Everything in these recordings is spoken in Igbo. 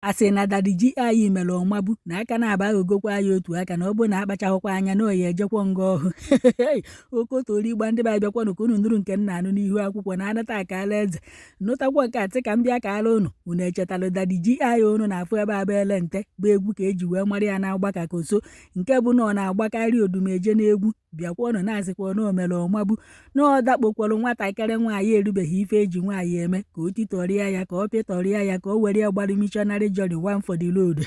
A sị na Daddy GI mere ọmagbu na aka na-aba aghọgokwa ya otu aka na ọ bụrụ na akpachahụkwa anya na oya ejekwa nga ọhụ okotorigba. Ndị be abịakwanụ ka unu nụrụ nke nna anụ n'ihu akwụkwọ na anata akala eze nụtakwa nke atị ka m bịa ka ala unu. Unu echetalụ Daddy GI unu na-afụ ebe abụ elente bụ egwu ka eji wee mara ya na-agba ka koso, nke bụ na ọ na-agbakarị odumeje n'egwu. Bịakwa ọnụ na-asịkwa na o mere ọmagbu na ọ dakpokwara nwatakịrị nwaanyị erubeghị ife eji nwaanyị eme, ka o titọrịa ya, ka ọ pịtọrịa ya, ka o were ya gbara missionary journey one for the road,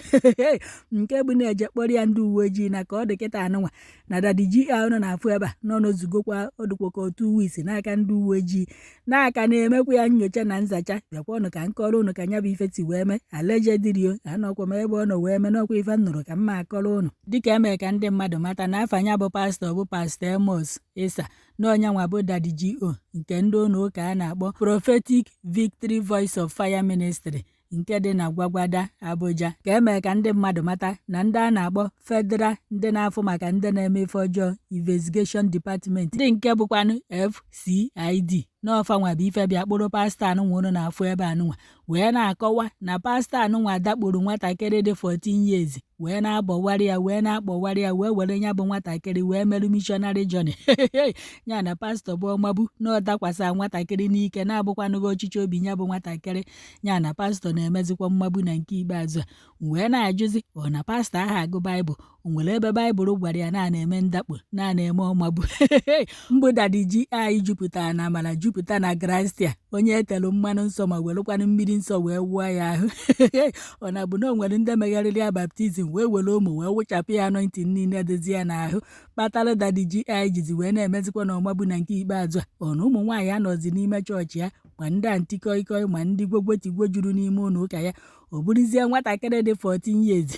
nke bụ na-eje kpọrọ ya ndị uwe ojii. Na ka ọ dị kịta anụnwa na Daddy GI unu na-afụ ebe a nọ n'ozugokwa ọdụkwa ka otu weeks n'aka ndị uwe ojii n'aka na-emekwa ya nyocha na nzacha. Bịakwa ọnụ ka nkọrọ unu ka nya bụ ife si wee mee. Allegedly, anọkwa m ebe ọ nọ wee mee n'ọkwa ife m nụrụ ka m ma akọrọ unu. Dịka emee ka ndị mmadụ mata na afa ya bụ pastọ bụ Pastọ Amos Isa, na onyanwa bụ Daddy G.O nke ndị ụlọ ụka a na-akpọ Prophetic Victory Voice of Fire Ministry nke dị na Gwagwalada, Abuja, ka emee ka ndị mmadụ mata na ndị a na-akpọ Federal ndị na-afụ maka ndị na-eme ife ọjọọ Investigation Department, ndị nke bụkwanụ FCID, n'ọfanwa bụ ife bịa kpụrụ pastọ anụnwa unu na-afụ ebe anụnwa, wee na-akọwa na pastọ anụnwa dakporo nwatakịrị dị 14 years, wee na-abọwarị ya, wee na-akpọwarị ya, wee were ya bụ nwatakịrị wee merụ missionary journey ya. Na pastọ bụ ọmagbu na ọ dakwasa nwatakịrị n'ike na-abụkwanụghị ọchịchị obi ya bụ nwatakịrị ya. Na pastọ na-emezikwa mmagbu na nke ikpeazụ a, wee na-ajụzi, ọ na pastọ ahụ agụ Baịbụl? O nwere ebe Baịbụl gwara ya na a na-eme ndakpo, na a na-eme ọmagbu? Mbụ Daddy GI jupụtara na amara, jupụta na gratia, onye etelu mmanụ nsọ ma werekwanụ mmiri nsọ wee wụọ ya ahụ. Ọ na bụ na o nwere ndị megharịrị ya baptism, wee were ụmụ wee wụchapụ ya anointing niile dịzi ya n'ahụ, kpatara Daddy GI jizi wee na-emezikwa na ọmagbu na nke ikpeazụ a? Ọ na ụmụ nwaanyị anọzi n'ime chọọchị ya, ma ndị aunty koi koi, ma ndị gwogwotigwo juru n'ime ụlọ ụka ya, ọ bụrụzie nwatakịrị dị 14 years.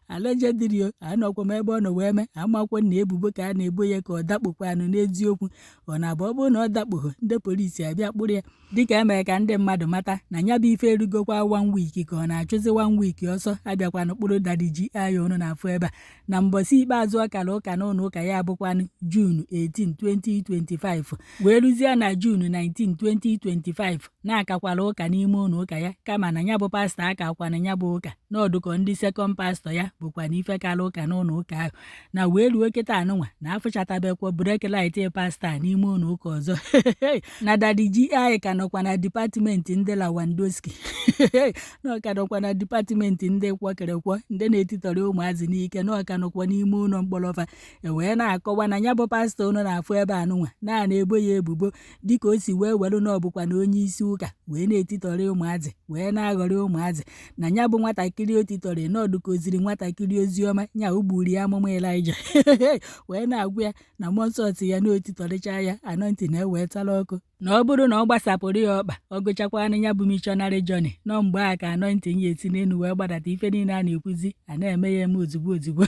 Allegedly, anọkwa m ebe ọ nọ wee mee, amakwa na ebubo ka a na-ebo ya ka ọ dakpokwanụ n'eziokwu. Ọ na-abụ ọ bụrụ na ọ dakpogho, ndị polisi abịa kpụrụ ya. Dịka emere ka ndị mmadụ mata na ya bụ ife erugokwa one week, ka ọ na-achụzi one week ọsọ, abịakwanụ kpụrụ Daddy GI unu na-afụ ebe a na mbọsị ikpeazụ ọ kara ụka n'ụlọ ụka ya, bụkwanụ June 18, 2025, wee ruzie na June 19, 2025, na-akakwala ụka n'ime ụlọ ụka ya. Kama na ya bụ pastọ akakwana ya bụ ụka n'ọdụkọ ndị second pastọ ya bụkwa na ife kara ụka n'ụlọ ụka ahụ. Na wee ruo kịta anụnwa na afụchatabekwa brake light pastọ a n'ime ụlọ ụka ọzọ. Na Daddy GI ka nọkwa na department ndị Lawandoski, na ọ ka nọkwa na department ndị kwọkịrịkwọ, ndị na-etitọrọ ụmụazị n'ike, na ọ ka nọkwa n'ime ụlọ mkpọrọfa. E wee na-akọwa na ya bụ pastọ unu na-afụ ebe anụnwa na na-ebo ya ebubo, dịka o si wee welu na ọ bụkwa na onye isi ụka wee na-etitọrọ ụmụazị, wee na-aghọrị ụmụazị, na ya bụ nwatakịrị o titọrọ nọdụ koziri nwatakịrị ozi ọma nya o gburu ya amụma Ịlaịja, wee na-agwa ya na mmụọ nsọ si ya na otitọrịcha ya anointing na-ewee tara ọkụ, na ọ bụrụ na ọ gbasapụrụ ya ọkpa, ọ gụchakwanụ ya bụ missionary journey, nọ mgbe a ka anointing ya esi n'elu wee gbadata, ife niile a na-ekwuzi a na-eme ya eme ozugbo ozugbo.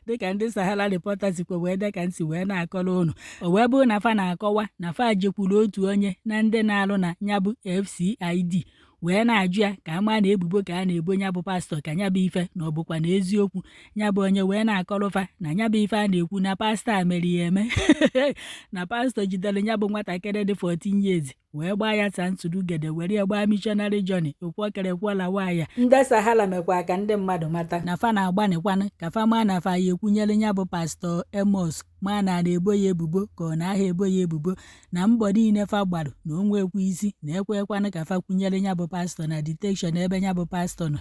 Dịka ndị Sahara Reporters sikwa wee de ka nsi wee na-akọrọ unu, o wee bụrụ na fa na-akọwa na fa jekwuru otu onye na ndị na-alụ na ya bụ FCID, wee na-ajụ ya ka ama na ebubo ka a na-ebo ya bụ pastọ, ka ya bụ ife na ọ bụkwa na eziokwu. Ya bụ onye wee na-akọrọfa na ya bụ ife a na-ekwu na pastọ a mere ya eme, na pastọ jidere ya bụ nwatakịrị dị 14 years, wee gbaa ya sa nsuru-gede, were ya gbaa missionary journey ụkwọkerekwọlawa ya. Ndị Sahara mekwa ka ndị mmadụ mata na fa na-agbanịkwanụ ka fa maa na fa ya ekwunyere ya bụ Pastọ Amos, ma na na-ebo ya ebubo ka ọ na-aha ebo ya ebubo, na mbọ niile fa gbarụ na onwe ekwe isi na ekwekwanụ ka fa kwunyere ya bụ pastọ na detention ebe ya bụ pastọ nọ.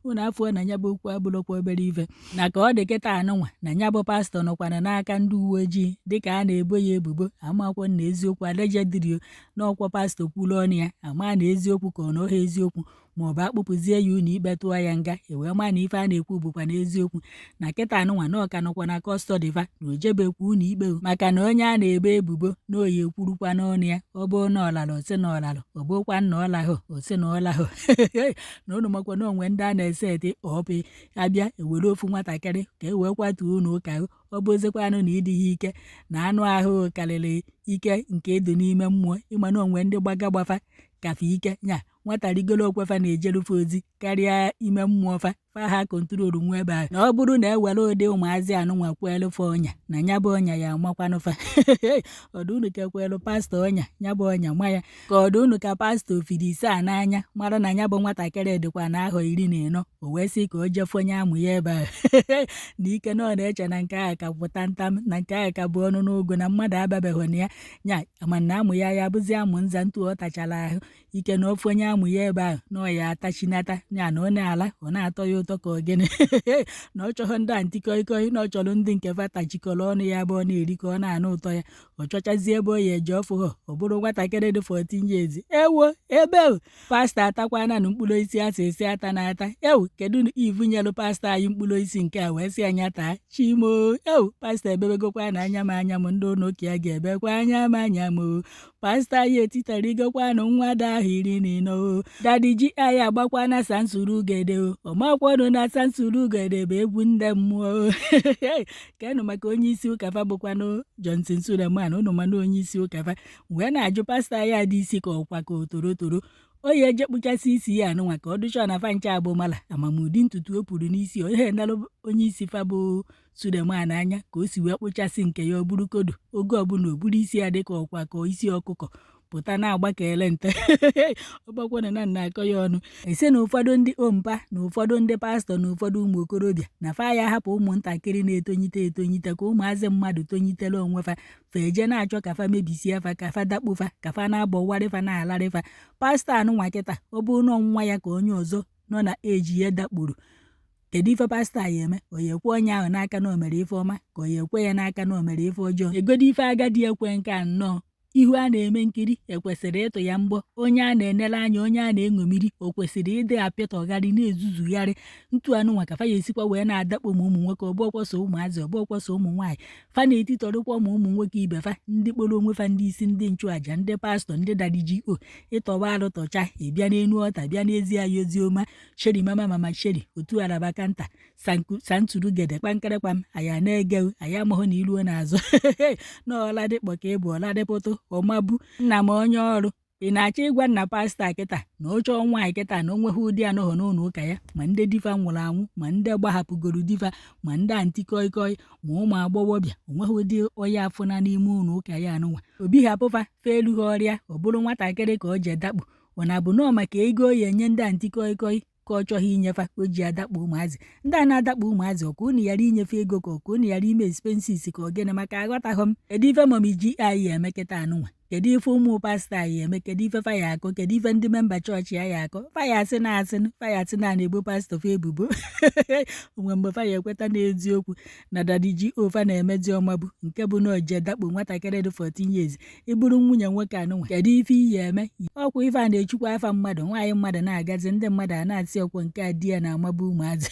Unu afọ na ya bụ okwu abụrụkwa obere ife. Na ka ọ dị kịta anụnwa na ya bụ pastọ nọkwana n'aka ndị uwe ojii dịka a na-ebo ya ebubo. Amakwa na eziokwu, allegedly, n'ọkwa pastọ kwuru ọnụ ya, ama na eziokwu ka ọ na ọha eziokwu, ma ọ bụ akpụpụzie ya ụlọ ikpe, tụọ ya nga, e wee maa na ife a na-ekwu bụkwa n'eziokwu. Na kịta anụnwa na ọka nọkwa na custody fa, na o jebekwa ụlọ ikpe, maka na onye a na-ebo ebubo na oyi ekwurukwa n'ọnụ ya. Ọ bụrụ na ọ lara, osi na ọ lara; ọ bụrụkwa na ọ lahụ, osi na ọ lahụ. Na unu makwa na onwe ndị a na-eseti ọpị abịa ewere ofu nwatakịrị ka e wee kwatuo ụlọ ụka. Ọ bụzikwanụ na ịdịghị ike na anụ ahụ karịrị ike nke ịdị n'ime mmụọ, ịma na onwe ndị gbaga gbafa kafe ike nya. Nwata rigoro okwe fa na-ejerufe ozi karịa ime mmụọ fa fa ha control nwa ebe ahụ. Na ọ bụrụ na ewere ụdị ụmụazị anụnwa kwelu fa ọnya, na nya bụ ọnya ya amakwanụ fa. Ọdụ unu kekwelu pastọ ọnya, nya bụ ọnya ma ya ka ọdụ unu ka pastọ ofiri ise a n'anya mara na ya bụ nwatakịrị dịkwa na ahọ 14, o wee sị ka o jee fonye amụ ya ebe ahụ, na ike na ọ na-eche na nke ahụ ka bụ tamtam, na nke ahụ ka bụ ọnụ n'ụgụ, na mmadụ ababeghị na ya nya ma na amụ ya ya bụzi amụ nza ntu ọ tachara ahụ ike, na ofe onye amụ ya ebe ahụ na ọ ya atachinata ya, na ọ na-ala, ọ na-atọ ya ụtọ ka ọ gịnị, na ọ chọghọ ndị aunty koi koi, na ọ chọrọ ndị nke fa tachikọrọ ọnụ ya bụ ọ na-eri ka ọ na-anụ ụtọ ya. Ọ chọchazie ebe ọ ya eje ọfụghọ, ọ bụrụ nwatakịrị dị 14 years. Ewo, ebe pastọ atakwana na mkpụrụ osisi asị esi ata na ata. Ewu, kedu ivu nyelụ pastọ anyị mkpụrụ osisi nke a wee sị anya taa? Chimo, ewu, pastọ ebebegokwa na anya m, anya m. Ndị ụlọ ụka ya ga-ebekwa anya m, anya m. Pastọ anyị etitarigokwanụ nwa dị ahụ 14 o. Daddy G anyị agbakwana sansuru ugede o. Ọmakwanụ na sansuru ugede bụ egwu ndị mmụọ o. Kenụ maka onye isi ụka fa bụkwanụ Johnson Suleman, ụnụ mana onye isi ụka fa wee na-ajụ pastọ anyị adị isi ka ọkwa ka otoro toro o ya eje kpụchasị isi ya anụnwa ka ọ dụchọ na fa ncha abụ mala amamụdị ntutu o puru n'isi. Onye enelụ onye isi fa bụ Suleman anya ka o si wee kpụchasị nke ya, ọ bụrụ kodo oge ọbụla o buru isi ya dịka ọkwa ka isi ọkụkọ pụta na-agba ka ele nte. Ọgbakwana na nna akọ ya ọnụ ese na ụfọdụ ndị ompa na ụfọdụ ndị pastọ na ụfọdụ ụmụ okorobịa na fa ya hapụ ụmụntakịrị na-etonyite etonyite ka ụmụazị mmadụ tonyitere onwe fa, fa eje na-achọ ka fa mebisie fa, ka fa dakpo fa, ka fa na-agbọwarị fa, na-alarị fa. Pastọ anụnwa kịta, ọ bụrụ na nwa ya ka onye ọzọ nọ na eji ya dakpuru, kedu ife pastọ a ya eme? Ọ ya ekwe onye ahụ n'aka na o mere ife ọma, ka ọ ya ekwe ya n'aka na o mere ife ọjọọ? Egodo ife agadi ekwe nke a nnọọ ihu a na-eme nkiri ekwesịrị ịtụ ya mbọ. Onye a na-enele anya, onye a na-eṅomiri, o kwesịrị ịdị apịtọgharị na-ezuzugharị ntu anụnwa ka fa ya esikwa wee na-adakpo ma ụmụ nwoke? Ọbụọkwọsọ ụmụazị, ọbụọkwọsọ ụmụ nwaanyị, fa na-etitọrịkwa ụmụ ụmụ nwoke ibe fa, ndị kpọrọ onwe fa ndị isi ndị nchụaja, ndị pastọ, ndị Daddy G.O. Ịtọwa alụ tọcha, ị bịa n'enu ọta, bịa n'ezi anyị ozi ọma, sheri mama mama sheri otu araba kanta santurugede kpamkịrịkpam, anyị na-ege, anyị amahụ na iruo n'azụ na ọladịkpọ ka ị bụ ọladịpụtụ ọmabu nna m onye ọrụ. Ị na-achọ ịgwa nna pastọ a kịta na ọ chọọ nwaanyị kịta na o nweghị ụdị anọghọ n'ụlọ ụka ya, ma ndị difa nwụrụ anwụ, ma ndị gbahapụgoro difa, ma ndị aunty koi koi, ma ụmụ agbọghọbịa, onweghị ụdị ọya afụna n'ime ụlọ ụka ya anụnwa? Obi hapụfa fa elu ha ọrịa, ọ bụrụ nwatakịrị ka ọ je dakpo. Ọ na-abụ nọọ maka ego o ya enye ndị aunty koi koi ka ọ chọghị inyefa o ji adakpo ụmụazị ndị a na-adakpo ụmụazị? Ọka unu ghara inyefe ego, ka ọka unu ghara ime expenses, ka ọ gịnị? Maka aghọtaghọ m. Kedu ife Mummy G anyị ya eme kịta anụnwa? Kedu ife ụmụ pastọ anyị eme? Kedu ife fa ya akọ? Kedu ife ndị member chọọchị ya ya akọ? Fa ya asị na asị, fa ya asị na na-ebo pastọ fa ebubo onwe mgbe fa ya ekweta n'eziokwu na Daddy G.O fa na-emezi ọmabụ nke bụ na oje dakpo nwatakịrị dị 14 years ịbụrụ nwunye nwoke anụnwa. Kedu ife iyi eme? Ọkwa ife a na-echukwa afa mmadụ, nwaanyị mmadụ na-agazi, ndị mmadụ a na-asị ọkwọ nke a di ya na-amabu ụmụazị,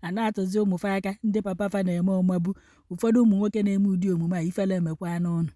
a na-atụzi ụmụ fa aka ndị papa fa na-eme ọmabụ. Ụfọdụ ụmụ nwoke na-eme ụdị omume a, ifele emekwa n'ụlọ.